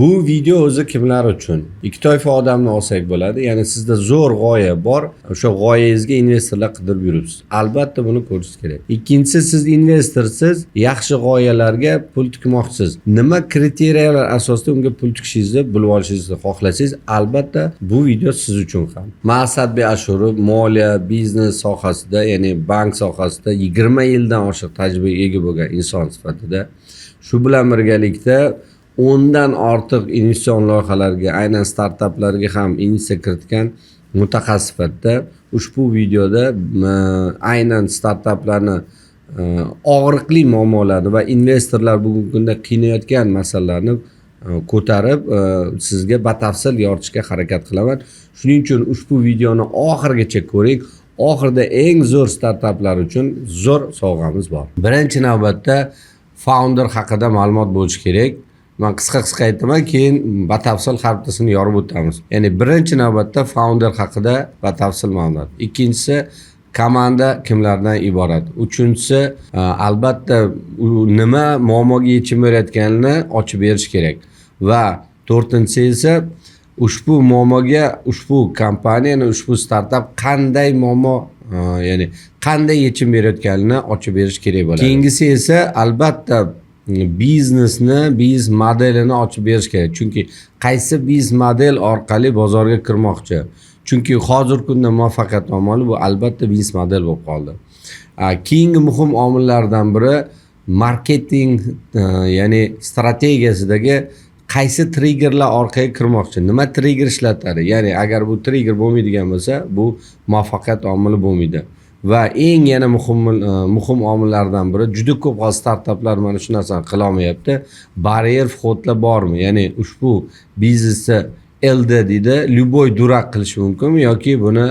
Bu video o'zi kimlar uchun? Ikki toifa odamni olsak bo'ladi. Ya'ni sizda zo'r g'oya bor, o'sha g'oyangizga investorlar qidirib yuribsiz. Albatta buni ko'rishingiz kerak. Ikkinchisi, siz investorsiz, yaxshi g'oyalarga pul tikmoqchisiz. Nima kriteriyalar asosida unga pul tikishingizni bilib olishingizni xohlasangiz, albatta bu video siz uchun ham. Man Asadbek Ashurov, moliya, biznes sohasida, ya'ni bank sohasida 20 yildan oshiq tajribaga ega bo'lgan inson sifatida, shu bilan birgalikda 10dan ortiq investitsion loyihalarga, aynan startaplarga ham investitsiya kiritgan mutaxassis sifatida ushbu videoda aynan startaplarni og'riqli muammolarni va investorlar bugungi kunda qiynayotgan masalalarni ko'tarib, sizga batafsil yoritishga harakat qilaman. Shuning uchun ushbu videoni oxirigacha ko'ring. Oxirida eng zo'r startaplar uchun zo'r sovg'amiz bor. Birinchi navbatda founder haqida ma'lumot bo'lishi kerak. Man qisqa qisqa aytaman, keyin batafsil har bittasini yorib o'tamiz. Ya'ni birinchi navbatda founder haqida batafsil ma'lumot. Ikkinchisi, komanda kimlardan iborat. Uchinchisi, albatta u nima muammoga yechim berayotganini ochib berish kerak. Va to'rtinchisi esa ushbu muammoga ushbu kompaniyani, ushbu startap qanday muammo, ya'ni qanday yechim berayotganini ochib berish kerak bo'ladi. Keyingisi esa albatta biznesni, biznes modelini ochib berish kerak. Chunki qaysi biznes model orqali bozorga kirmoqchi? Chunki hozirgi kunda muvaffaqiyat omili bu albatta biznes model bo'lib qoldi. Keyingi muhim omillardan biri marketing, ya'ni strategiyasidagi qaysi triggerlar orqaga kirmoqchi, nima trigger ishlatadi. Ya'ni agar bu trigger bo'lmaydigan bo'lsa, bu muvaffaqiyat omili bo'lmaydi. Va eng yana muhim omillardan biri, juda ko'p hozir startaplar mana shu narsani qilolmayapti: барьер вход lar bormi? Ya'ni ushbu biznesni ЛД deydi, любой дурак qilishi mumkinmi yoki buni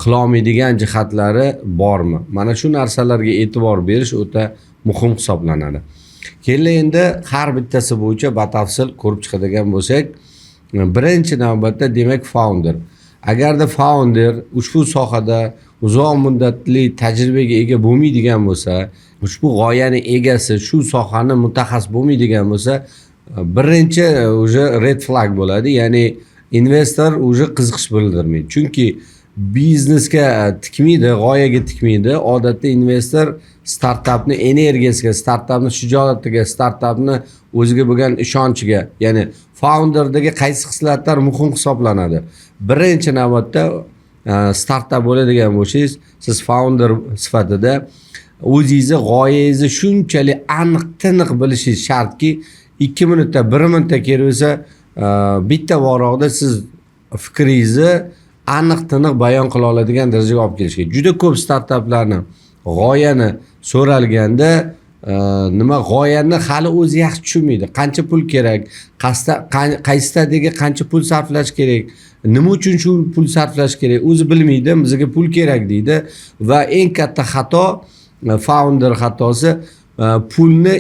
qilolmaydigan jihatlari bormi? Mana shu narsalarga e'tibor berish o'ta muhim hisoblanadi. Keling, endi har bittasi bo'yicha batafsil ko'rib chiqadigan bo'lsak, birinchi navbatda, demak, founder. Agarda founder ushbu sohada uzoq muddatli tajribaga ega bo'lmaydigan bo'lsa, ushbu g'oyani egasi shu sohani mutaxassis bo'lmaydigan bo'lsa, birinchi уже red flag bo'ladi. Ya'ni investor уже qiziqish bildirmaydi, chunki biznesga tikmaydi, g'oyaga tikmaydi. Odatda investor startapni energiyasiga, startapni shijoatiga, startapni o'ziga bo'lgan ishonchiga, ya'ni founderdagi qaysi xislatlar muhim hisoblanadi. Birinchi navbatda startap bo'ladigan bo'lsangiz, siz founder sifatida o'zingizni g'oyangizni shunchalik aniq, tiniq bilishingiz shartki, 2 minutda, bir minutda kerak bo'lsa, bitta varog'da siz fikringizni aniq, tiniq bayon qila oladigan darajaga olib kelish kerak. Juda ko'p startaplarni g'oyani so'ralganda, nima, g'oyani hali o'zi yaxshi tushunmaydi. Qancha pul kerak, qaysi stadiyaga qancha pul sarflash kerak, nima uchun shu pul sarflash kerak, o'zi bilmaydi. Bizga pul kerak deydi. Va eng katta xato, founder xatosi, pulni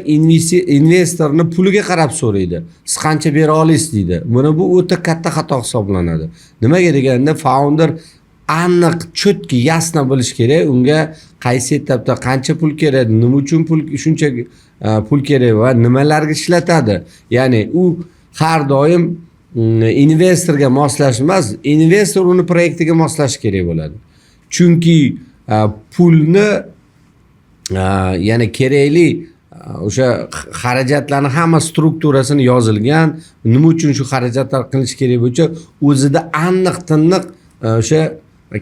investorni puliga qarab so'raydi. Siz qancha bera olasiz deydi. Mana bu o'ta katta xato hisoblanadi. Nimaga deganda, founder aniq, четкий, ясно bilish kerak, unga qaysi etapda qancha pul kerak, nima uchun pul, shuncha pul kerak va nimalarga ishlatadi. Ya'ni u har doim investorga moslashish emas, investor uni proyektiga moslashishi kerak bo'ladi. Chunki pulni, ya'ni kerakli o'sha xarajatlarni hamma strukturasini yozilgan, nima uchun shu xarajatlar qilinishi kerak bo'yicha o'zida aniq, tiniq, o'sha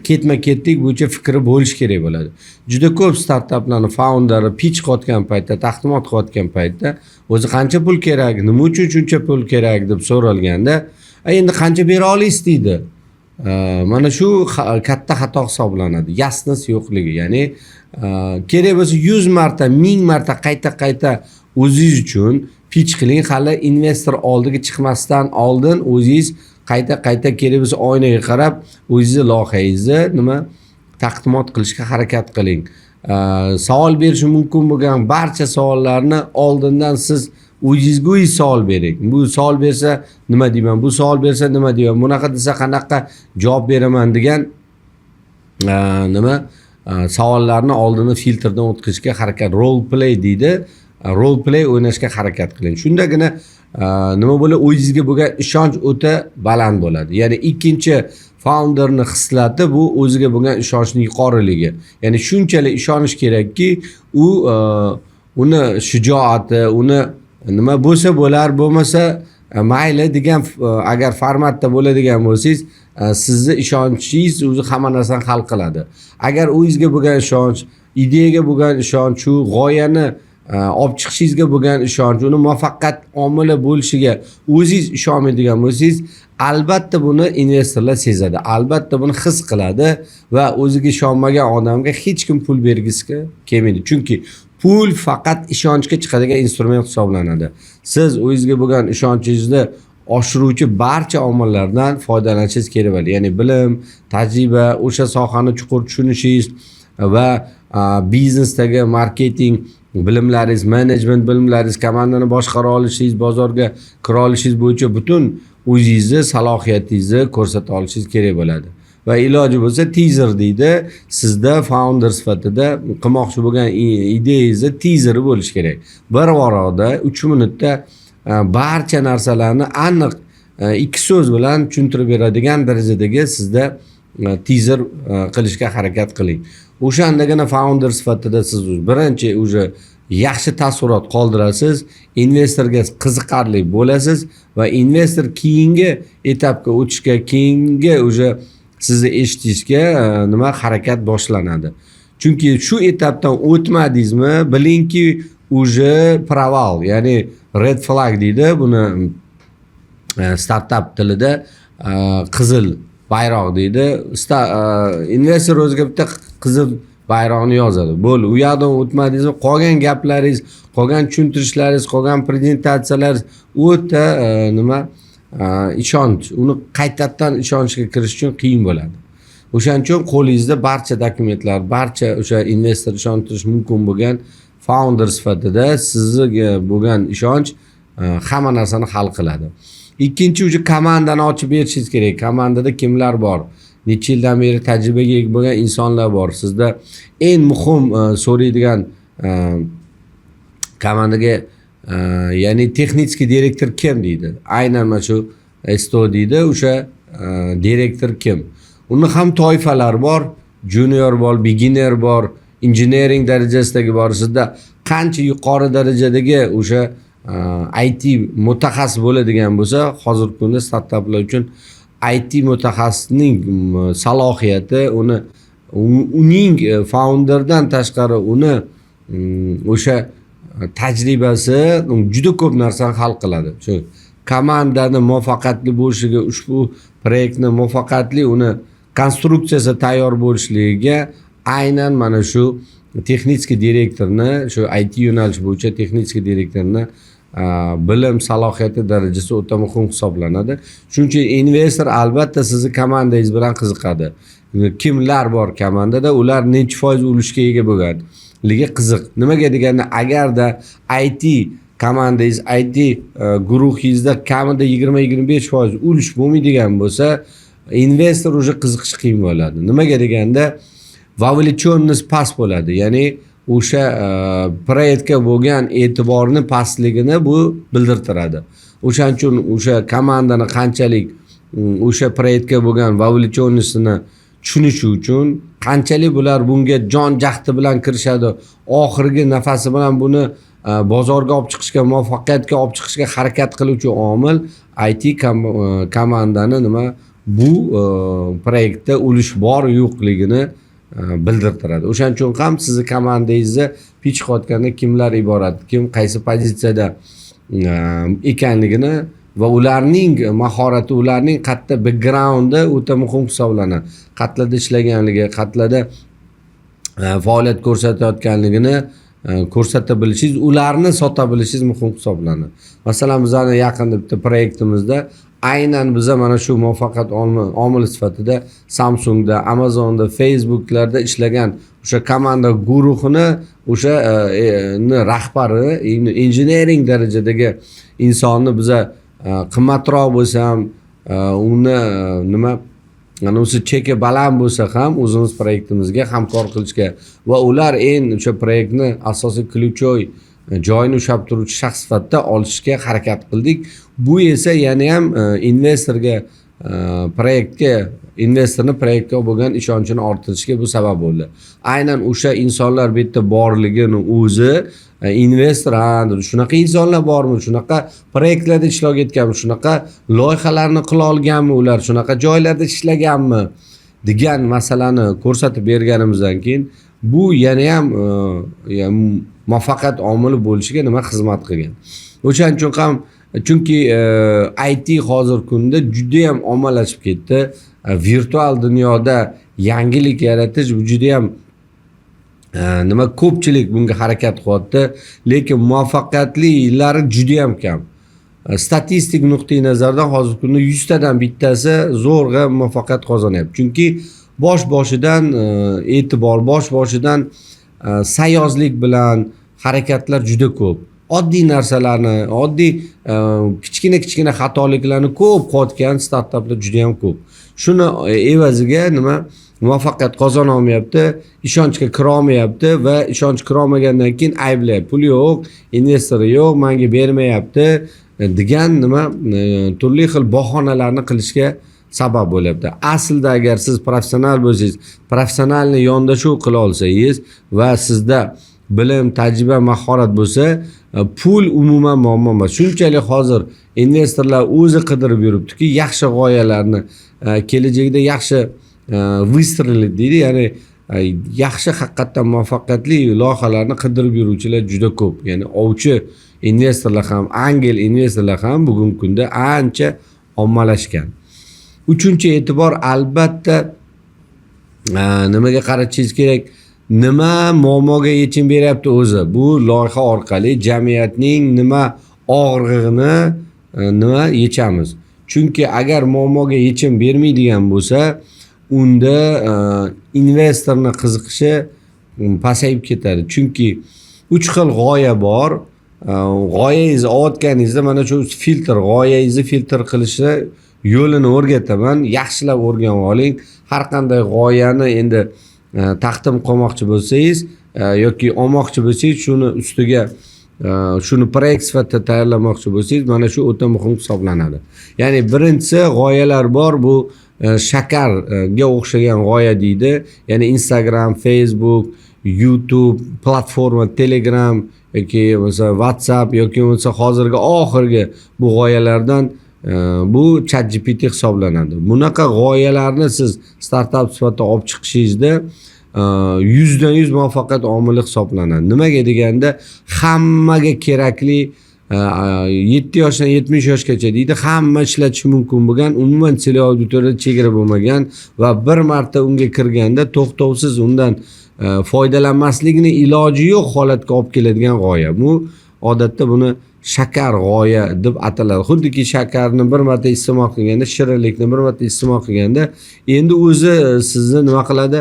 ketma ketlik bo'yicha fikri bo'lishi kerak bo'ladi. Juda ko'p startaplarni founderi pitch qilayotgan paytda, taqdimot qilayotgan paytda, o'zi qancha pul kerak, nima uchun shuncha pul kerak deb so'ralganda, "A, endi qancha bera olasiz?" deydi. Mana shu katta xato hisoblanadi, ясность yo'qligi. Ya'ni kerak bo'lsa 100 marta, 1000 marta qayta qayta o'zingiz uchun pitch qiling. Hali investor oldiga chiqmasdan oldin o'zingiz qayta qayta, kerak bo'lsa oynaga qarab, o'zingizni loyihangizni nima, taqdimot qilishga harakat qiling. Savol berishi mumkin bo'lgan barcha savollarni oldindan siz o'zingizga o'zingiz savol bering. Bu savol bersa nima deyman, bu savol bersa nima deyman, bunaqa desa qanaqa javob beraman degan nima, savollarni oldindan filtrdan o'tkazishga harakat, role play deydi, role play o'ynashga harakat qiling. Shundagina nima bo'ladi, o'zingizga bo'lgan ishonch o'ta baland bo'ladi. Ya'ni ikkinchi founderni xislati bu o'ziga bo'lgan ishonchni yuqoriligi. Ya'ni shunchalik ishonish kerakki, u uni shijoati, uni nima bo'lsa bo'lar, bo'lmasa mayli degan agar formatda bo'ladigan bo'lsangiz, sizni ishonchingiz o'zi hamma narsani hal qiladi. Agar o'zingizga bo'lgan ishonch, ideyaga bo'lgan ishonch, shu g'oyani olib chiqishingizga bo'lgan ishonch, uni muvaffaqiyat omili bo'lishiga o'zingiz ishonmaydigan bo'lsangiz, albatta buni investorlar sezadi, albatta buni his qiladi va o'ziga ishonmagan odamga hech kim pul bergisi kelmaydi, chunki pul faqat ishonchga chiqadigan instrument hisoblanadi. Siz o'zingizga bo'lgan ishonchingizni oshiruvchi barcha omillardan foydalanishingiz kerak bo'ladi, ya'ni bilim, tajriba, o'sha sohani chuqur tushunishingiz va biznesdagi marketing bilimlaringiz, menejment bilimlaringiz, komandani boshqara olishingiz, bozorga kira olishingiz bo'yicha butun o'zingizni salohiyatingizni ko'rsata olishingiz kerak bo'ladi. Va iloji bo'lsa, tizer deydi, sizda founder sifatida qilmoqchi bo'lgan ideyangizni tizeri bo'lishi kerak. Bir varaqda 3 minutda barcha narsalarni aniq ikki so'z bilan tushuntirib beradigan darajadagi sizda tizer qilishga harakat qiling. O'shandagina founder sifatida siz birinchi уже yaxshi taassurot qoldirasiz, investorga qiziqarli bo'lasiz va investor keyingi etapga o'tishga, keyingi уже sizni eshitishga nima, harakat boshlanadi. Chunki shu etapdan o'tmadingizmi, bilingki, уже провал, ya'ni red flag deydi buni startap tilida, qizil bayroq deydi. Investor o'ziga bitta qizil bayroqni yozadi, bo'ldi. U yoqdan o'tmadingizmi, qolgan gaplaringiz, qolgan tushuntirishlaringiz, qolgan prezentatsiyalaringiz o'ta nima, ishonch, uni qaytadan ishonchga kirish uchun qiyin bo'ladi. O'shaning uchun qo'lingizda barcha dokumentlar, barcha o'sha investor ishontirish mumkin bo'lgan founder sifatida sizga bo'lgan ishonch hamma narsani hal qiladi. Ikkinchi, уже komandani ochib berishingiz kerak. Komandada kimlar bor, necha yildan beri tajribaga ega bo'lgan insonlar bor. Sizda eng muhim so'raydigan komandaga ya'ni технический direktor kim deydi, aynan mana shu СТО deydi, o'sha direktor kim. Uni ham toifalari bor: junior bor, beginner bor, engineering darajasidagi bor. Sizda qancha yuqori darajadagi o'sha IT mutaxassis bo'ladigan bo'lsa, hozirgi kunda startaplar uchun IT mutaxassisning salohiyati, uni uning founderdan tashqari uni o'sha tajribasi juda ko'p narsani hal qiladi. Shu komandani muvaffaqiyatli bo'lishiga, ushbu proyektni muvaffaqiyatli, uni konstruksiyasi tayyor bo'lishligiga aynan mana shu texnik direktorni, shu IT yo'nalish bo'yicha texnik direktorni bilim salohiyati darajasi o'ta muhim hisoblanadi. Shuning uchun investor albatta sizni komandangiz bilan qiziqadi. Kimlar bor komandada, ular nechi foiz ulushga ega bo'lganligi qiziq. Nimaga deganda, agarda IT komandangiz, IT guruhingizda kamida 20-25% ulush bo'lmaydigan bo'lsa, investor уже qiziqishi qiyin bo'ladi. Nimaga deganda, вовлеченность past bo'ladi, ya'ni o'sha proyektga bo'lgan e'tiborni pastligini bu bildirtiradi. O'shaning uchun o'sha komandani qanchalik o'sha proyektga bo'lgan вовлеченность ini tushunishi uchun, qanchalik bular bunga jon jahdi bilan kirishadi, oxirgi nafasi bilan buni bozorga olib chiqishga, muvaffaqiyatga olib chiqishga harakat qiluvchi omil IT komandani nima, bu proyektda ulush bor yo'qligini bildirtiradi. O'shaning uchun ham sizni komandangizni pitch qilayotganda kimlar iborat, kim qaysi pozitsiyada ekanligini va ularning mahorati, ularning qayerda backgroundi o'ta muhim hisoblanadi, qayerlarda ishlaganligi, qayerlarda faoliyat ko'rsatayotganligini ko'rsata bilishingiz, ularni sota bilishingiz muhim hisoblanadi. Masalan, bizani yaqinda bitta proyektimizda aynan biza mana shu muvaffaqiyat omili sifatida Samsungda, Amazonda, Facebooklarda ishlagan o'sha komanda guruhini, o'sha rahbari, engineering darajadagi insonni biza qimmatroq bo'lsa ham, uni nima, ana o'sha cheki baland bo'lsa ham, o'zimiz proyektimizga hamkor qilishga va ular eng o'sha proyektni asosiy ключевой joyini ushlab turuvchi shaxs sifatida olishga harakat qildik. Bu esa yana ham investorga, proyektga, investorni proyektga bo'lgan ishonchini orttirishga bu sabab bo'ldi. Aynan o'sha insonlar bu yerda borligini o'zi investor, ha dedi, shunaqa insonlar bormi, shunaqa proyektlarda ishtirok etganmi, shunaqa loyihalarni qila olganmi, ular shunaqa joylarda ishlaganmi degan masalani ko'rsatib berganimizdan keyin bu yana ham muvaffaqiyat omili bo'lishiga nima xizmat qilgan. O'shaning uchun ham, chunki IT hozirgi kunda judayam ommalashib ketdi. Virtual dunyoda yangilik yaratish bu judayam nima, ko'pchilik bunga harakat qilyapti, lekin muvaffaqiyatlilar judayam kam. Statistik nuqtai nazardan hozirgi kunda 100 tadan bittasi zo'rg'a muvaffaqiyat qozonyapti, chunki bosh boshidan e'tibor, bosh boshidan sayozlik bilan harakatlar juda ko'p. Oddiy narsalarni, oddiy kichkina kichkina xatoliklarni ko'p qilayotgan startaplar juda yam ko'p. Shuni evaziga nima, muvaffaqiyat qozona olmayapti, ishonchga kirolmayapti va ishonch kirolmagandan keyin ayblayapti: pul yo'q, investori yo'q, manga bermayapti degan nima turli xil bahonalarni qilishga sabab bo'lyapti. Aslida agar siz professional bo'lsangiz, professionalniy yondashuv qila olsangiz va sizda bilim, tajriba, mahorat bo'lsa, pul umuman muammo emas. Shunchalik hozir investorlar o'zi qidirib yuribdiki yaxshi g'oyalarni, kelajakda yaxshi выстрелит deydi, ya'ni yaxshi, haqiqatdan muvaffaqiyatli loyihalarni qidirib yuruvchilar juda ko'p. Ya'ni ovchi investorlar ham, angel investorlar ham bugungi kunda ancha ommalashgan. Uchinchi e'tibor, albatta, nimaga qaratishingiz kerak? Nima muammoga yechim beryapti o'zi bu loyiha orqali, jamiyatning nima og'rig'ini nima yechamiz? Chunki agar muammoga yechim bermaydigan bo'lsa, unda investorni qiziqishi pasayib ketadi. Chunki uch xil g'oya bor. G'oyangizni olayotganingizda mana shu filtr, g'oyangizni filtr qilishni yo'lini o'rgataman, yaxshilab o'rganib oling. Har qanday g'oyani endi taqdim qilmoqchi bo'lsangiz yoki olmoqchi bo'lsangiz, shuni ustiga shuni proyekt sifatida tayyorlamoqchi bo'lsangiz, mana shu o'ta muhim hisoblanadi. Ya'ni birinchisi, g'oyalar bor, bu shakarga o'xshagan g'oya deydi, ya'ni Instagram, Facebook, YouTube platforma, Telegram yoki bo'lmasa WhatsApp yoki bo'lmasa hozirgi oxirgi bu g'oyalardan bu Chat GPT hisoblanadi. Bunaqa g'oyalarni siz startap sifatida olib chiqishingizda 100% muvaffaqiyat omili hisoblanadi. Nimaga deganda, hammaga kerakli, 7 yoshdan 70 yoshgacha deydi, hamma ishlatishi mumkin bo'lgan, umuman целевой auditoriyada chegara bo'lmagan va bir marta unga kirganda to'xtovsiz undan foydalanmaslikni iloji yo'q holatga olib keladigan g'oya. Bu odatda buni shakar g'oya deb ataladi. Xuddiki shakarni bir marta iste'mol qilganda, shirinlikni bir marta iste'mol qilganda, endi o'zi sizni nima qiladi,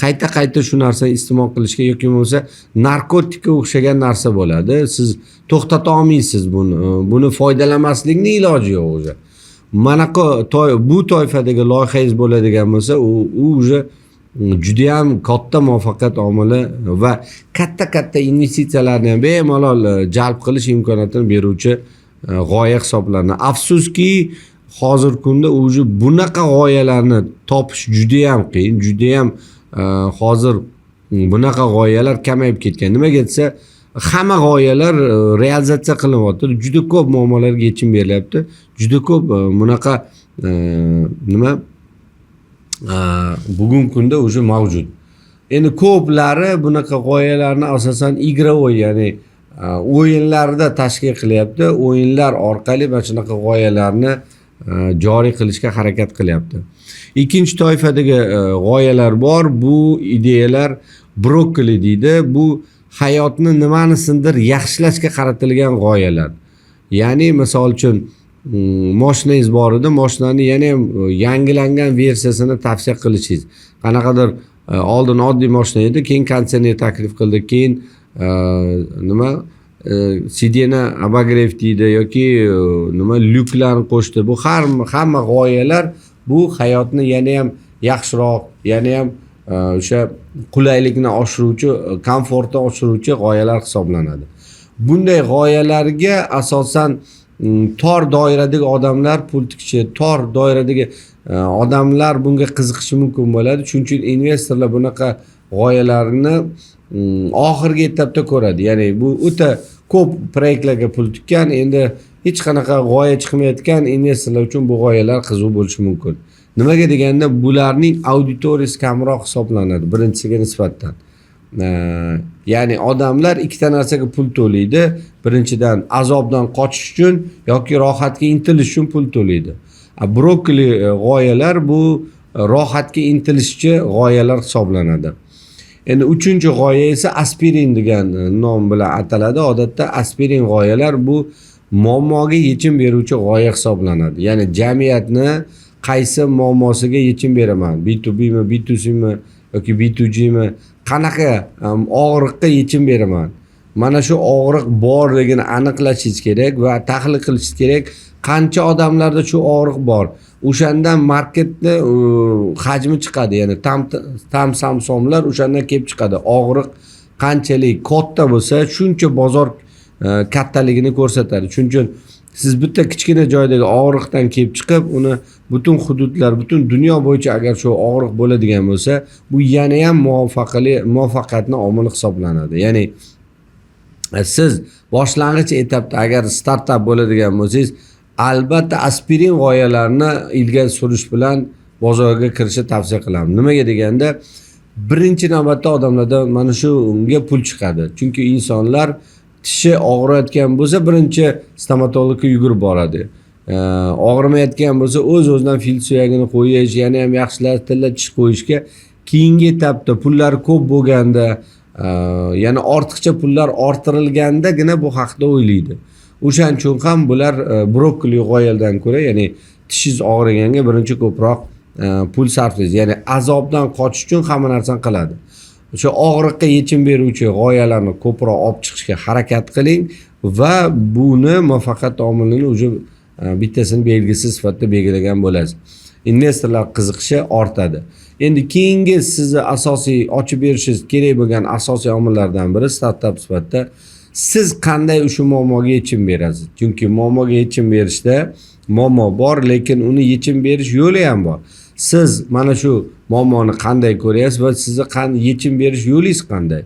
qayta qayta shu narsani iste'mol qilishga yoki bo'lmasa narkotikka o'xshagan narsa bo'ladi. Siz to'xtata olmaysiz buni, buni foydalanmaslikni iloji yo'q уже. Manaqa bu toifadagi loyihangiz bo'ladigan bo'lsa, u уже judayam katta muvaffaqiyat omili va katta katta investitsiyalarni ham bemalol jalb qilish imkoniyatini beruvchi g'oya hisoblanadi. Afsuski, hozirgi kunda уже bunaqa g'oyalarni topish judayam qiyin, judayam hozir bunaqa g'oyalar kamayib ketgan. Nimaga desa, hamma g'oyalar realizatsiya qilinyapti, juda ko'p muammolarga yechim berilyapti, juda ko'p bunaqa nima bugungi kunda уже mavjud. Endi ko'plari bunaqa g'oyalarni asosan игровой, ya'ni o'yinlarda tashkil qilyapti, o'yinlar orqali mana shunaqa g'oyalarni joriy qilishga harakat qilyapti. Ikkinchi toifadagi g'oyalar bor, bu ideyalar brokkoli deydi. Bu hayotni nimanisindir yaxshilashga qaratilgan g'oyalar. Ya'ni misol uchun, moshinangiz bor edi, moshinani yana ham yangilangan versiyasini tavsiya qilishingiz. Qanaqadir oldin oddiy moshina edi, keyin konditsioner taklif qildi, keyin nima, сиденье обогрев deydi yoki nima, lyuklarni qo'shdi. Bu har hamma g'oyalar bu hayotni yana ham yaxshiroq, yana ham o'sha qulaylikni oshiruvchi, komfortni oshiruvchi g'oyalar hisoblanadi. Bunday g'oyalarga asosan tor doiradagi odamlar pul tikishi, tor doiradagi odamlar bunga qiziqishi mumkin bo'ladi. Shuning uchun investorlar bunaqa g'oyalarni oxirgi etapda ko'radi. Ya'ni bu o'ta ko'p proyektlarga pul tikkan, endi hech qanaqa g'oya chiqmayotgan investorlar uchun bu g'oyalar qiziq bo'lishi mumkin. Nimaga deganda, bularning auditoriyasi kamroq hisoblanadi birinchisiga nisbatan. Ya'ni odamlar ikkita narsaga pul to'laydi. Birinchidan, azobdan qochish uchun yoki rohatga intilish uchun pul to'laydi. Brokoli g'oyalar bu rohatga intilishchi g'oyalar hisoblanadi. Endi uchinchi g'oya esa aspirin degan nom bilan ataladi. Odatda aspirin g'oyalar bu muammoga yechim beruvchi g'oya hisoblanadi. Ya'ni jamiyatni qaysi muammosiga yechim beraman? B2Bmi, B2Cmi yoki B2Gmi? Qanaqa og'riqqa yechim beraman? Mana shu og'riq borligini aniqlashingiz kerak va tahlil qilishingiz kerak. Qancha odamlarda shu og'riq bor? O'shandan marketni hajmi chiqadi. Ya'ni tam samsomlar o'shandan kelib chiqadi. Og'riq qanchalik katta bo'lsa, shuncha bozor kattaligini ko'rsatadi. Shuning uchun siz bitta kichkina joydagi og'riqdan kelib chiqib, uni butun hududlar, butun dunyo bo'yicha agar shu og'riq bo'ladigan bo'lsa, bu yana ham muvaffaqiyatni omili hisoblanadi. Ya'ni siz boshlang'ich etapda agar startap bo'ladigan bo'lsangiz, albatta aspirin g'oyalarini ilgari surish bilan bozorga kirishni tavsiya qilaman. Nimaga deganda, birinchi navbatda odamlarda mana shunga pul chiqadi. Chunki insonlar tishi og'riyotgan bo'lsa, birinchi stomatologga yugurib boradi. Og'rimayotgan bo'lsa, o'z-o'zidan fil suyagini qo'yish, yana ham yaxshilash, tilla tish qo'yishga keyingi etapda pullari ko'p bo'lganda, yana ortiqcha pullar orttirilgandagina bu haqda o'ylaydi. O'shaning uchun ham bular brokoli g'oyalardan ko'ra, ya'ni tishingiz og'riganga birinchi ko'proq pul sarflaysiz. Ya'ni azobdan qochish uchun hamma narsani qiladi. O'sha og'riqqa yechim beruvchi g'oyalarni ko'proq olib chiqishga harakat qiling va buni muvaffaqiyat omilini уже bittasini belgisi sifatida belgilagan bo'lasiz. Investorlar qiziqishi ortadi. Endi keyingi sizni asosiy ochib berishingiz kerak bo'lgan asosiy omillardan biri startap sifatida siz qanday o'sha muammoga yechim berasiz? Chunki muammoga yechim berishda muammo bor, lekin uni yechim berish yo'li ham bor. Siz mana shu muammoni qanday ko'ryapsiz va sizni yechim berish yo'lingiz qanday?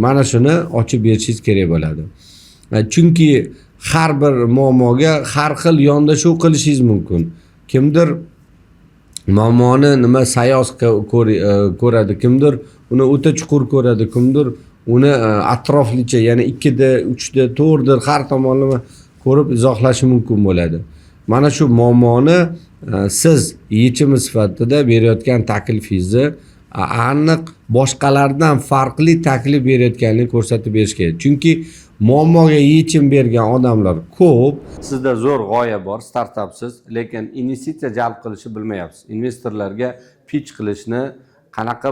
Mana shuni ochib berishingiz kerak bo'ladi. Chunki har bir muammoga har xil yondashuv qilishingiz mumkin. Kimdir muammoni nima sayoz ko'radi, kimdir uni o'ta chuqur ko'radi, kimdir uni atroflicha, ya'ni 2D, 3D, 4D har tomonlama ko'rib izohlashi mumkin bo'ladi. Mana shu muammoni siz yechimi sifatida berayotgan taklifingizni aniq boshqalardan farqli taklif berayotganligini ko'rsatib berish kerak. Chunki muammoga yechim bergan odamlar ko'p. Sizda zo'r g'oya bor, startapsiz, lekin investitsiya jalb qilishni bilmayapsiz. Investorlarga pitch qilishni qanaqa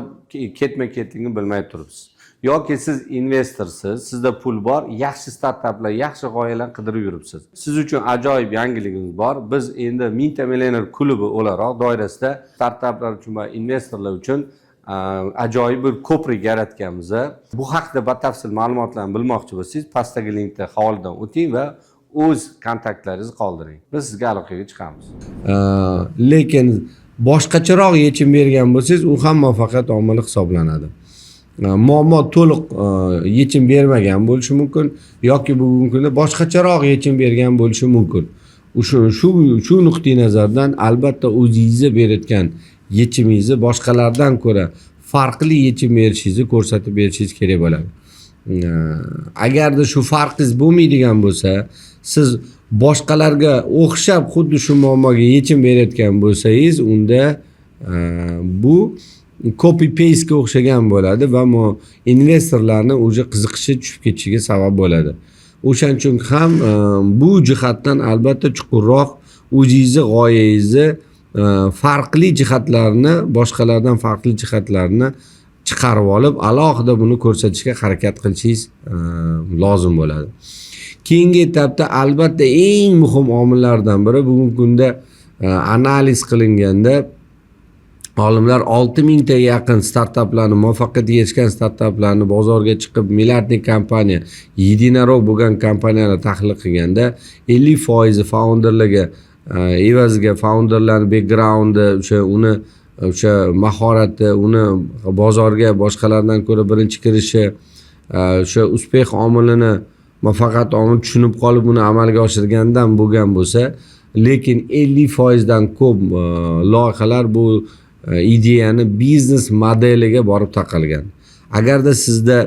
ketma-ketligini bilmay turibsiz. Yoki siz investorsiz, sizda pul bor, yaxshi startaplar, yaxshi g'oyalar qidirib yuribsiz. Siz uchun ajoyib yangiligimiz bor. Biz endi Mingta millioner klubi o'laroq doirasida startaplar uchun va investorlar uchun ajoyib bir ko'prik yaratganmiz. Bu haqda batafsil ma'lumotlarni bilmoqchi bo'lsangiz, pastdagi linkda havoladan o'ting va o'z kontaktlaringizni qoldiring. Biz sizga aloqaga chiqamiz. Lekin boshqacharoq yechim bergan bo'lsangiz, u ham muvaffaqiyat omili hisoblanadi. Muammo to'liq yechim bermagan bo'lishi mumkin yoki bugungi kunda boshqacharoq yechim bergan bo'lishi mumkin. O'sha shu nuqtai nazardan albatta o'zingizni berayotgan yechimingizni boshqalardan ko'ra farqli yechim berishingizni ko'rsatib berishingiz kerak bo'ladi. Agarda shu farqingiz bo'lmaydigan bo'lsa, siz boshqalarga o'xshab xuddi shu muammoga yechim berayotgan bo'lsangiz, unda bu copy paste ga o'xshagan bo'ladi va investorlarni уже qiziqishi tushib ketishiga sabab bo'ladi. O'shaning uchun ham bu jihatdan albatta chuqurroq o'zingizni g'oyangizni farqli jihatlarini, boshqalardan farqli jihatlarini chiqarib olib, alohida buni ko'rsatishga harakat qilishingiz lozim bo'ladi. Keyingi etapda albatta eng muhim omillardan biri bugungi kunda analiz qilinganda Olimlar 6000 taga yaqin startaplarni, muvaffaqiyatga erishgan startaplarni, bozorga chiqib миллиардный kompaniya, единорог bo'lgan kompaniyalarni tahlil qilganda, 50 foizi founderlarga evaziga founderlarni backgroundi, o'sha uni o'sha mahorati, uni bozorga boshqalardan ko'ra birinchi kirishi, o'sha успех omilini, muvaffaqiyat omilini tushunib qolib, uni amalga oshirgandan bo'lgan bo'lsa, lekin 50 foizdan ko'p loyihalar bu ideyani biznes modeliga borib taqalgan. Agarda sizda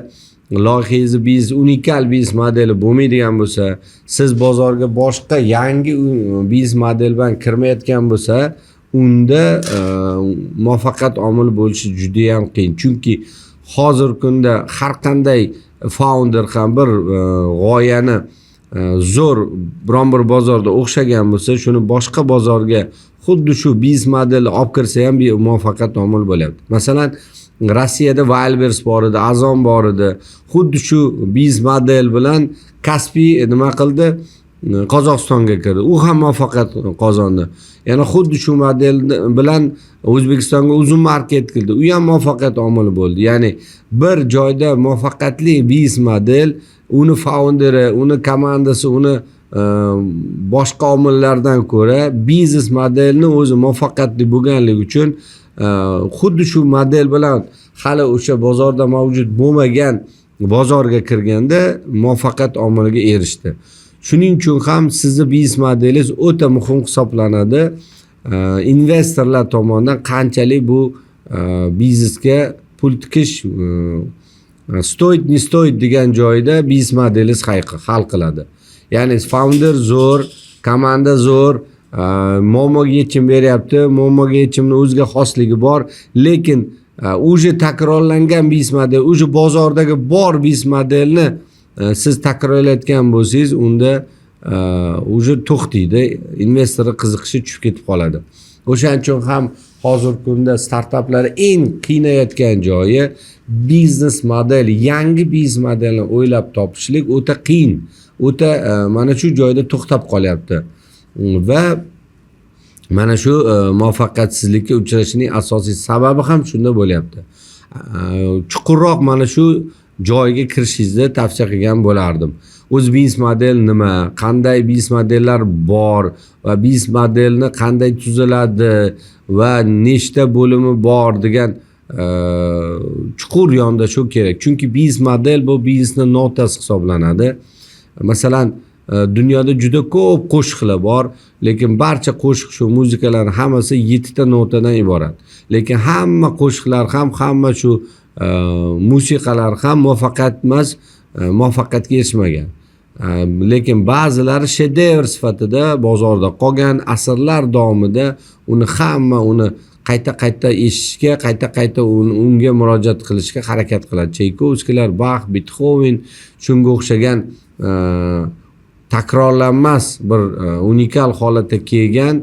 loyihangizni biznes, unikal biznes modeli bo'lmaydigan bo'lsa, siz bozorga boshqa yangi biznes model bilan kirmayotgan bo'lsa, unda muvaffaqiyat omili bo'lishi judayam qiyin, chunki hozirgi kunda har qanday founder ham bir g'oyani zo'r biron bir bozorda o'xshagan bo'lsa, shuni boshqa bozorga xuddi shu biznes modelni olib kirsa ham bir muvaffaqiyat omili bo'lyapti. Masalan, Rossiyada Wildberries bor edi, Ozon bor edi. Xuddi shu biznes model bilan Kaspi nima qildi? Qozog'istonga kirdi, u ham muvaffaqiyat qozondi. Yana xuddi shu model bilan O'zbekistonga Uzum Market kirdi, u ham muvaffaqiyat omili bo'ldi. Ya'ni bir joyda muvaffaqiyatli biznes model uni founderi, uni komandasi, uni boshqa omillardan ko'ra biznes modelni o'zi muvaffaqiyatli bo'lganligi uchun xuddi shu model bilan hali o'sha bozorda mavjud bo'lmagan bozorga kirganda muvaffaqiyat omiliga erishdi. Shuning uchun ham sizni biznes modelingiz o'ta muhim hisoblanadi. Investorlar tomonidan qanchalik bu biznesga pul tikish стоит, не стоит degan joyda biznes modelingiz hal qiladi. Ya'ni founder zo'r, komanda zo'r, muammoga yechim beryapti, muammoga yechimni o'ziga xosligi bor, lekin уже takrorlangan biznes model, уже bozordagi bor biznes modelni siz takrorlayotgan bo'lsangiz, unda уже to'xtaydi, investorni qiziqishi tushib ketib qoladi. O'shaning uchun ham hozirgi kunda startaplar eng qiynayotgan joyi biznes model, yangi biznes modelni o'ylab topishlik o'ta qiyin, o'ta mana shu joyda to'xtab qolyapti va mana shu muvaffaqiyatsizlikka uchrashining asosiy sababi ham shunda bo'lyapti. Chuqurroq mana shu joyga kirishingizni tavsiya qilgan bo'lardim. O'zi biznes model nima, qanday biznes modellar bor va biznes modelni qanday tuziladi va nechta bo'limi bor degan chuqur yondashuv kerak, chunki biznes model bu biznesni notasi hisoblanadi. Masalan, dunyoda juda ko'p qo'shiqlar bor, lekin barcha qo'shiq, shu muzikalarni hammasi yettita notadan iborat, lekin hamma qo'shiqlar ham, hamma shu musiqalar ham muvaffaqiyat emas, muvaffaqiyatga erishmagan. Lekin ba'zilari shedevr sifatida bozorda qolgan, asrlar davomida uni hamma uni qayta qayta eshitishga, qayta qayta unga murojaat qilishga harakat qiladi. Chaykovskiylar, Bax, Betxoven, shunga o'xshagan takrorlanmas bir unikal holatda kelgan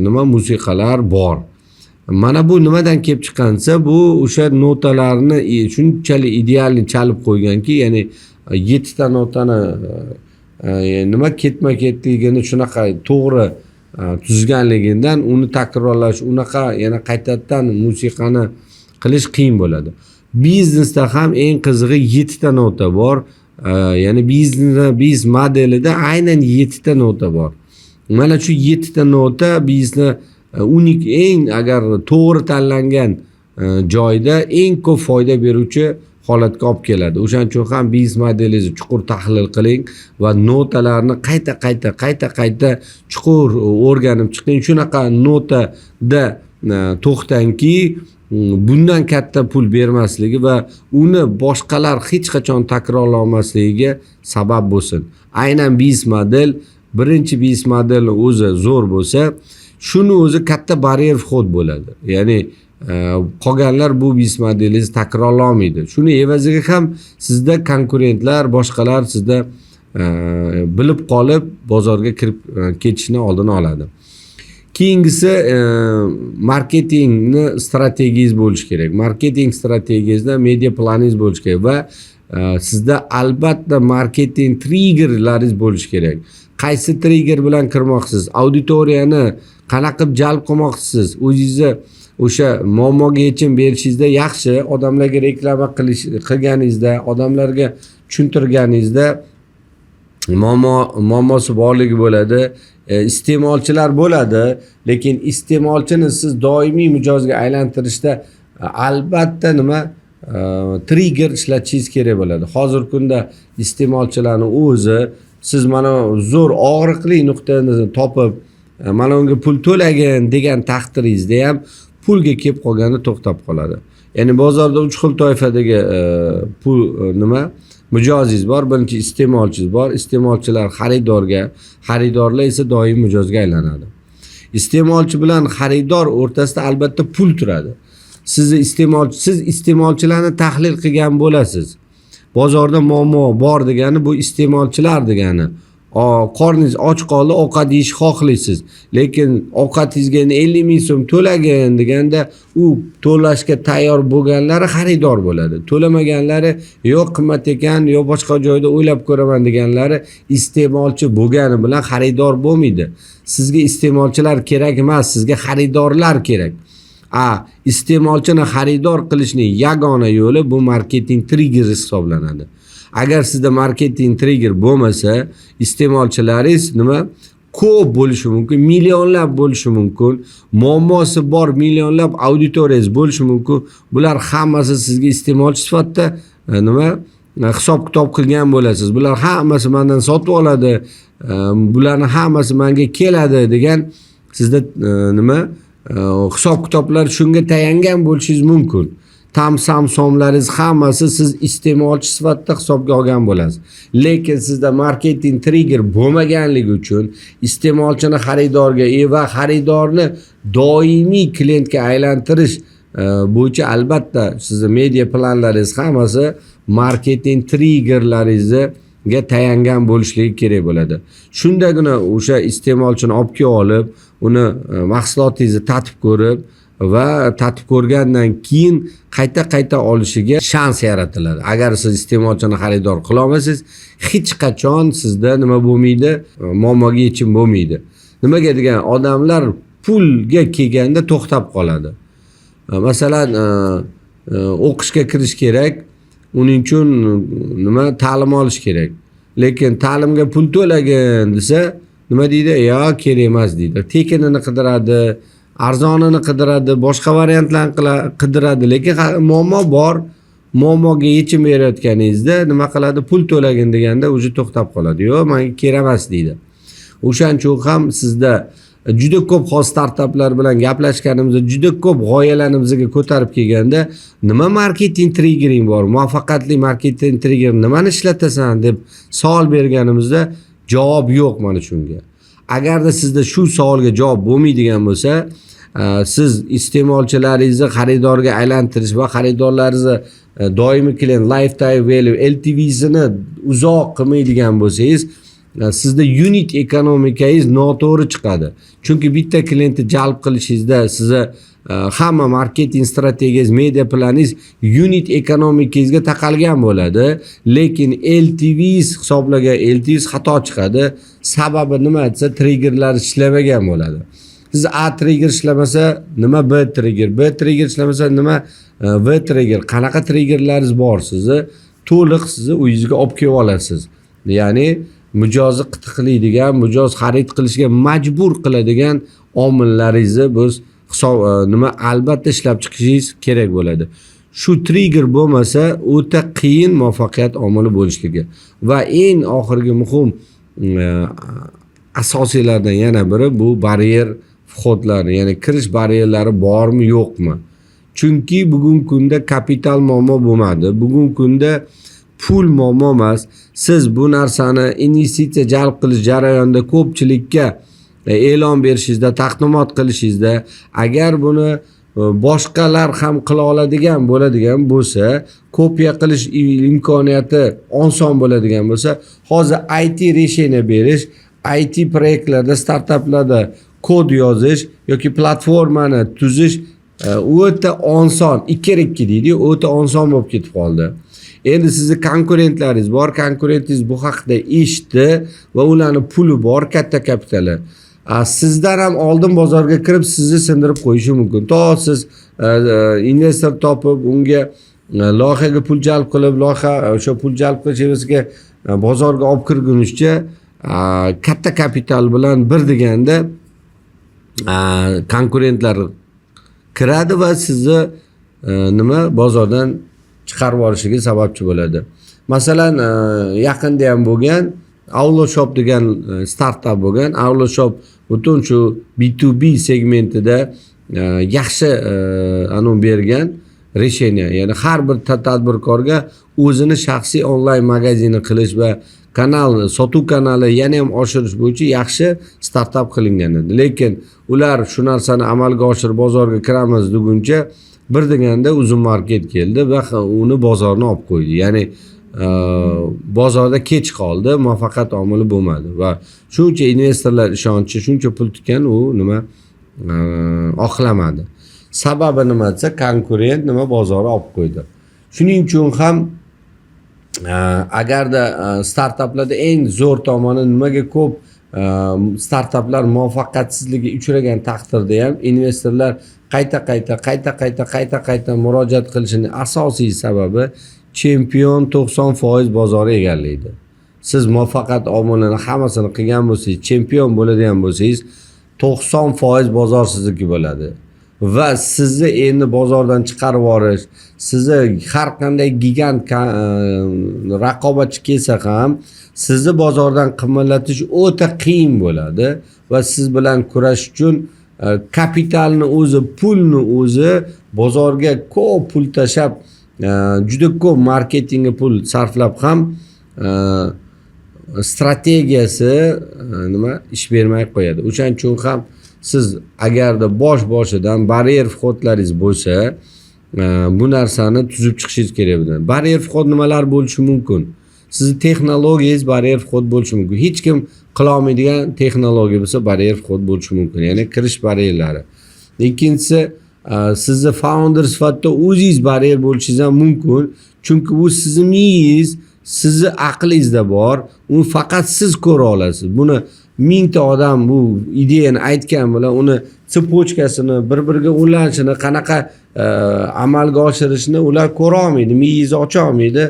nima musiqalar bor. Mana bu nimadan kelib chiqqan desa, bu o'sha notalarni shunchalik idealniy chalib qo'yganki, ya'ni yettita notani nima ketma ketligini shunaqa to'g'ri tuzganligidan uni takrorlash, unaqa yana qaytadan musiqani qilish qiyin bo'ladi. Biznesda ham eng qizig'i yettita nota bor. Ya'ni biznes modelida aynan yettita nota bor. Mana shu yettita nota biznesni unik, eng agar to'g'ri tanlangan joyda eng ko'p foyda beruvchi holatga olib keladi. O'shaning uchun ham biznes modelingizni chuqur tahlil qiling va notalarni qayta qayta, qayta qayta chuqur o'rganib chiqing. Shunaqa notada to'xtangki, bundan katta pul bermasligi va uni boshqalar hech qachon takrorlolmasligiga sabab bo'lsin. Aynan biznes model, birinchi biznes modelni o'zi zo'r bo'lsa, shuni o'zi katta барьер вход bo'ladi. Ya'ni qolganlar bu biznes modelingizni takrorlolmaydi. Shuni evaziga ham sizda konkurentlar, boshqalar sizda bilib qolib bozorga kirib ketishini oldini oladi. Keyingisi marketingni strategiyangiz bo'lishi kerak. Marketing strategiyangizda media planingiz bo'lishi kerak va sizda albatta marketing triggerlaringiz bo'lishi kerak. Qaysi trigger bilan kirmoqchisiz, auditoriyani qanaqa qilib jalb qilmoqchisiz, o'zingizni O'sha muammoga yechim berishingizda, yaxshi odamlarga reklama qilish qilganingizda, odamlarga tushuntirganingizda muammosi borligi bo'ladi, iste'molchilar bo'ladi, lekin iste'molchini siz doimiy mijozga aylantirishda albatta nima, trigger ishlatishingiz kerak bo'ladi. Hozirgi kunda iste'molchilarni o'zi siz mana zo'r og'riqli nuqtani topib, mana unga pul to'lagin degan taqdiringizda ham pulga kelib qolganda to'xtab qoladi. Ya'ni bozorda uch xil toifadagi pul nima, mijozingiz bor. Birinchi iste'molchingiz bor. Iste'molchilar xaridorga, xaridorlar esa doimiy mijozga aylanadi. Iste'molchi bilan xaridor o'rtasida albatta pul turadi. Siz iste'molchilarni tahlil qilgan bo'lasiz. Bozorda muammo bor degani bu iste'molchilar degani. Qorningiz och qoldi, ovqat yeyishni xohlaysiz, lekin ovqatingizga endi 50 000 so'm to'lagin deganda, u to'lashga tayyor bo'lganlari xaridor bo'ladi, to'lamaganlari, yo'q, qimmat ekan, yo boshqa joyda o'ylab ko'raman deganlari iste'molchi bo'lgani bilan xaridor bo'lmaydi. Sizga iste'molchilar kerak emas, sizga xaridorlar kerak. Iste'molchini xaridor qilishning yagona yo'li bu marketing trigger hisoblanadi. Agar sizda marketing trigger bo'lmasa, iste'molchilaringiz nima, ko'p bo'lishi mumkin, millionlab bo'lishi mumkin, muammosi bor millionlab auditoriyangiz bo'lishi mumkin. Bular hammasi sizga iste'molchi sifatida nima, hisob kitob qilgan bo'lasiz. Bular hammasi mandan sotib oladi, bularni hammasi manga keladi degan sizda nima, hisob kitoblar shunga tayangan bo'lishingiz mumkin. Tam sam somlaringiz hammasi siz iste'molchi sifatida hisobga olgan bo'lasiz, lekin sizda marketing trigger bo'lmaganligi uchun iste'molchini xaridorga va xaridorni doimiy klientga aylantirish bo'yicha albatta sizni media planlaringiz hammasi marketing triggerlaringizga tayangan bo'lishligi kerak bo'ladi. Shundagina o'sha iste'molchini olib kelib olib, uni mahsulotingizni tatib ko'rib va tatib ko'rgandan keyin qayta qayta olishiga shans yaratiladi. Agar siz iste'molchini xaridor qilolmasangiz, hech qachon sizda nima bo'lmaydi, muammoga yechim bo'lmaydi. Nimaga degan, odamlar pulga kelganda to'xtab qoladi. Masalan, o'qishga kirish kerak, uning uchun nima, ta'lim olish kerak, lekin ta'limga pul to'lagin desa, nima deydi? Yo, kerak emas deydi. Tekinini qidiradi, arzonini qidiradi, boshqa variantlarni qidiradi, lekin muammo bor. Muammoga yechim berayotganingizda nima qiladi? Pul to'lagin deganda уже to'xtab qoladi, yo'q, manga kerak emas deydi. O'shaning uchun ham sizda juda ko'p, hozir startaplar bilan gaplashganimizda juda ko'p g'oyalarni bizga ko'tarib kelganda, nima marketing triggering bor, muvaffaqiyatli marketing trigger nimani ishlatasan deb savol berganimizda javob yo'q mana shunga. Agarda sizda shu savolga javob bo'lmaydigan bo'lsa, siz iste'molchilaringizni xaridorga aylantirish va xaridorlaringizni doimiy klient lifetime value, LTVsini uzoq qilmaydigan bo'lsangiz, sizda unit ekonomikangiz noto'g'ri chiqadi. Chunki bitta klientni jalb qilishingizda sizni hamma marketing strategiyangiz, media planingiz unit ekonomikangizga taqalgan bo'ladi, lekin LTVs, hisoblagan LTVs xato chiqadi. Sababi nima desa, triggerlar ishlamagan bo'ladi. Siz A trigger ishlamasa, nima, B trigger, B trigger ishlamasa, nima, V trigger, qanaqa triggerlaringiz bor, sizni to'liq sizni uyingizga olib kelib olasiz. Ya'ni mijozni qitiqlaydigan, mijoz xarid qilishga majbur qiladigan omillaringizni biz hisob nima, albatta ishlab chiqishingiz kerak bo'ladi. Shu trigger bo'lmasa, o'ta qiyin muvaffaqiyat omili bo'lishligi. Va eng oxirgi muhim asosiylardan yana biri bu барьер вход lari, ya'ni kirish baryerlari bormi, yo'qmi. Chunki bugungi kunda kapital muammo bo'lmadi, bugungi kunda pul muammo emas. Siz bu narsani investitsiya jalb qilish jarayonida ko'pchilikka e'lon berishingizda, taqdimot qilishingizda, agar buni boshqalar ham qila oladigan bo'ladigan bo'lsa, kopiya qilish imkoniyati oson bo'ladigan bo'lsa, hozir IT решение berish, IT proyektlarda, startaplarda kod yozish yoki platformani tuzish o'ta oson, ikki deydiyu, o'ta oson bo'lib ketib qoldi. Endi sizni konkurentlaringiz bor, konkurentingiz bu haqida eshitdi va ularni puli bor, katta kapitali. Sizdan ham oldin bozorga kirib, sizni sindirib qo'yishi mumkin. To siz investor topib, unga loyihaga pul jalb qilib, loyiha o'sha pul jalb qilish evaziga bozorga olib kirgunicha katta kapital bilan bir deganda konkurentlar kiradi va sizni nima, bozordan chiqarib yuborishiga sababchi bo'ladi. Masalan, yaqinda ham bo'lgan, Avlo Shop degan startap bo'lgan. Avlo Shop butun shu B2B segmentida yaxshi anavi bergan решение, ya'ni har bir tadbirkorga o'zini shaxsiy onlayn magazini qilish va kanal, sotuv kanali yana ham oshirish bo'yicha yaxshi startap qilingan edi. Lekin ular shu narsani amalga oshirib, bozorga kiramiz deguncha, bir deganda Uzum Market keldi va uni bozorni olib qo'ydi. Ya'ni bozorda kech qoldi, muvaffaqiyat omili bo'lmadi va shuncha investorlar ishonchi, shuncha pul tikkan, u nima, oqlamadi. Sababi nima desa, konkurent nima, bozorni olib qo'ydi. Shuning uchun ham agarda startaplarda eng zo'r tomoni, nimaga ko'p startaplar muvaffaqiyatsizlikka uchragan taqdirda ham investorlar qayta qayta, qayta qayta, qayta qayta murojaat qilishini asosiy sababi, chempion 90% bozorni egallaydi. Siz muvaffaqiyat omilini hammasini qilgan bo'lsangiz, chempion bo'ladigan bo'lsangiz, 90% bozor sizniki bo'ladi va sizni endi bozordan chiqarib yuborish, sizni har qanday gigant raqobatchi kelsa ham, sizni bozordan qimillatish o'ta qiyin bo'ladi va siz bilan kurashish uchun kapitalni o'zi, pulni o'zi, bozorga ko'p pul tashlab, juda ko'p marketingga pul sarflab ham strategiyasi nima, ish bermay qo'yadi. O'shaning uchun ham siz agarda bosh boshidan барьер вход laringiz bo'lsa, bu narsani tuzib chiqishingiz kerak bo'ladi. Барьер вход nimalar bo'lishi mumkin? Sizni texnologiyangiz барьер вход bo'lishi mumkin. Hech kim qilolmaydigan texnologiya bo'lsa, барьер вход bo'lishi mumkin, ya'ni kirish baryerlari. Ikkinchisi, sizni founder sifatida o'zingiz baryer bo'lishingiz ham mumkin, chunki bu sizni miyangiz, sizni aqlingizda bor, uni faqat siz ko'ra olasiz. Buni mingta odam bu ideyani aytgan bilan uni цепочка sini, bir biriga ulanishini, qanaqa amalga oshirishini ular ko'ra olmaydi, miyangizni ocha olmaydi.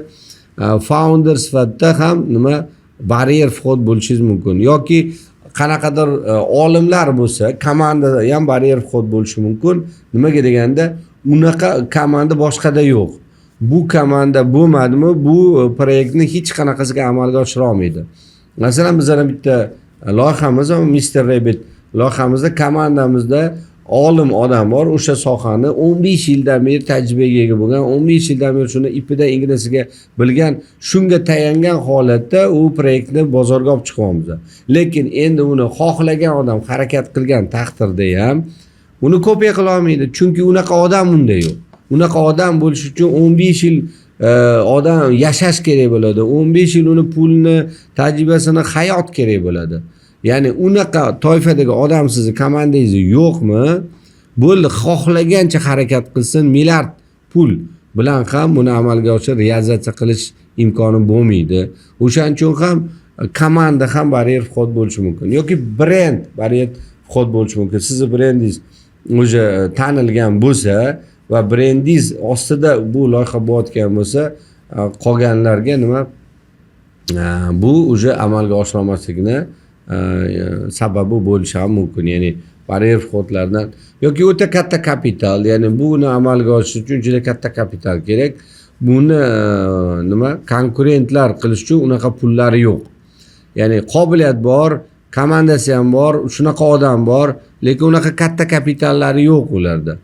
Founder sifatida ham nima, барьер вход bo'lishingiz mumkin yoki qanaqadir olimlar bo'lsa, komandada ham барьер вход bo'lishi mumkin. Nimaga deganda, unaqa komanda boshqada yo'q. Bu komanda bo'lmadimi, bu proyektni hech qanaqasiga amalga oshira olmaydi. Masalan, bizlarni bitta loyihamiz, Mister Rabbit loyihamizda komandamizda olim odam bor, o'sha sohani 15 yildan beri tajribaga ega bo'lgan, 15 yildan beri shuni ipidan ignasiga bilgan. Shunga tayangan holatda u proyektni bozorga olib chiqyapmiz. Lekin endi uni xohlagan odam harakat qilgan taqdirda ham uni kopiya qila olmaydi, chunki unaqa odam unda yo'q. Unaqa odam bo'lish uchun 15 yil odam yashash kerak bo'ladi, 15 yil uni pulni, tajribasini, hayot kerak bo'ladi. Ya'ni unaqa toifadagi odam sizni komandangizda yo'qmi, bo'ldi, xohlagancha harakat qilsin, milliard pul bilan ham buni amalga oshirib, realizatsiya qilish imkoni bo'lmaydi. O'shaning uchun ham komanda ham барьер вход bo'lishi mumkin yoki brend барьер вход bo'lishi mumkin. Sizni brendingiz уже tanilgan bo'lsa va brendingiz ostida bu loyiha bo'layotgan bo'lsa, qolganlarga nima, bu уже amalga oshirolmasligini sababi bo'lishi ham mumkin. Ya'ni барьер вход lardan yoki o'ta katta kapital, ya'ni buni amalga oshirish uchun juda katta kapital kerak. Buni nima, konkurentlar qilish uchun unaqa pullari yo'q. Ya'ni qobiliyat bor, komandasi ham bor, shunaqa odam bor, lekin unaqa katta kapitallari yo'q ularda.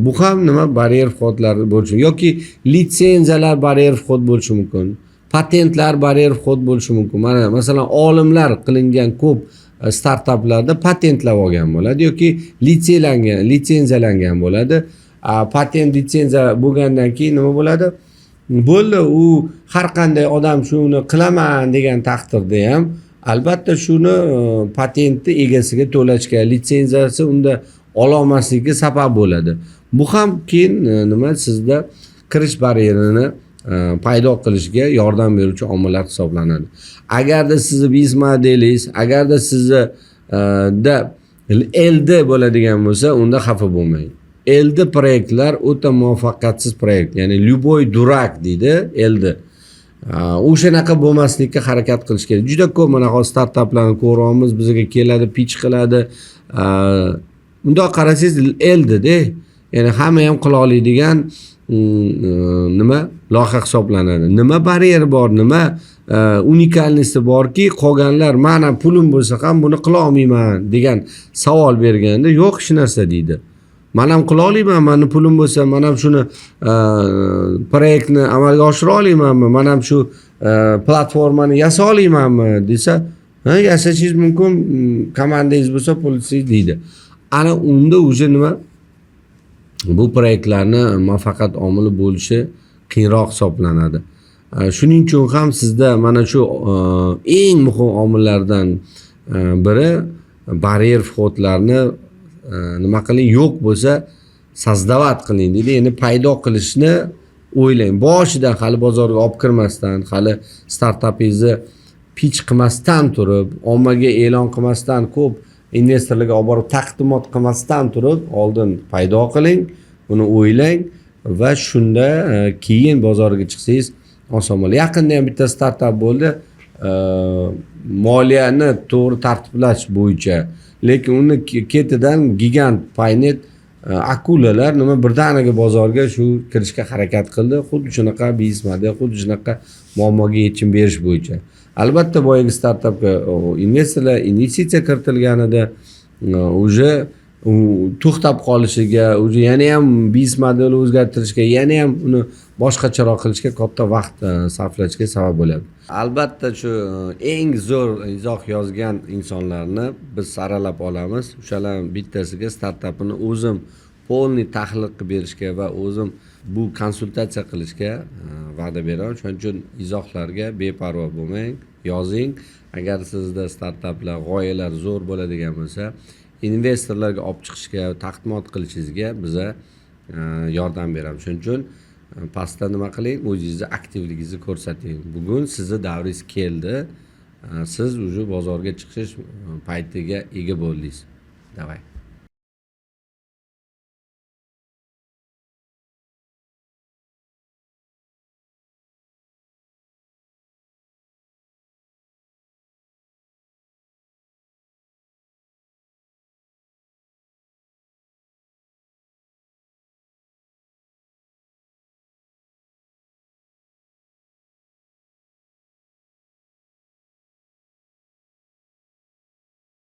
Bu ham nima, барьер вход lar bo'lishi yoki litsenziyalar барьер вход bo'lishi mumkin, patentlar барьер вход bo'lishi mumkin. Mana, masalan, olimlar qilingan ko'p startaplarda patentlab olgan bo'ladi yoki litsenziyalangan bo'ladi. Patent, litsenziya bo'lgandan keyin nima bo'ladi? Bo'ldi, u har qanday odam shuni qilaman degan taqdirda ham, albatta, shuni patentni egasiga to'lashga, litsenziyasi unda ololmasligiga sabab bo'ladi. Bu ham keyin nima, sizda kirish baryerini paydo qilishga yordam beruvchi omillar hisoblanadi. Agarda sizni biznes modelingiz, agarda sizni da LD bo'ladigan bo'lsa, unda xafa bo'lmang. LD proyektlar o'ta muvaffaqiyatsiz proyekt, ya'ni любой дурак deydi LD. O'shanaqa bo'lmaslikka harakat qilish kerak. Juda ko'p mana hozir startaplarni ko'ryapmiz, bizga keladi, pitch qiladi. Bundoq qarasangiz, LDda, ya'ni hamma ham qila oladigan nima loyiha hisoblanadi. Nima baryer bor, nima уникальности borki, qolganlar mana pulim bo'lsa ham buni qila olmayman degan savol berganda, yo'q hech narsa deydi. Man ham qila olaman, mani pulim bo'lsa, man ham shuni proyektni amalga oshira olamanmi, man ham shu platformani yasa olamanmi desa, ha, yasashingiz mumkin, komandangiz bo'lsa, pulsiz deydi. Ana unda уже nima, bu proyektlarni muvaffaqiyat omili bo'lishi qiyinroq hisoblanadi. Shuning uchun ham sizda mana shu eng muhim omillardan biri барьер вход larni nima qiling, yo'q bo'lsa, создавать qiling deydi, ya'ni paydo qilishni o'ylang. Boshidan, hali bozorga olib kirmasdan, hali startapingizni pitch qilmasdan turib, ommaga e'lon qilmasdan, ko'p investorlarga olib borib taqdimot qilmasdan turib, oldin paydo qiling, buni o'ylang va shunda keyin bozorga chiqsangiz oson bo'ladi. Yaqinda ham bitta startap bo'ldi, moliyani to'g'ri tartiblash bo'yicha, lekin uni ketidan gigant Paynet akulalar nima birdaniga bozorga shu kirishga harakat qildi, xuddi shunaqa biznes model, xuddi shunaqa muammoga yechim berish bo'yicha. Albatta, boyagi startapga investorlar investitsiya kiritilganida уже u to'xtab qolishiga, уже yana ham biznes modelni o'zgartirishga, yana ham uni boshqacharoq qilishga katta vaqt sarflashga sabab bo'lyapti. Albatta, shu eng zo'r izoh yozgan insonlarni biz saralab olamiz. O'shalarni bittasiga startapini o'zim полный tahlil qilib berishga va o'zim bu konsultatsiya qilishga va'da beraman. Shuning uchun izohlarga beparvo bo'lmang, yozing. Agar sizda startaplar, g'oyalar zo'r bo'ladigan bo'lsa, investorlarga olib chiqishga, taqdimot qilishingizga biza yordam beramiz. Shuning uchun pastda nima qiling, o'zingizni aktivligingizni ko'rsating. Bugun sizni davringiz keldi. Siz уже bozorga chiqish paytiga ega bo'ldingiz. Давай.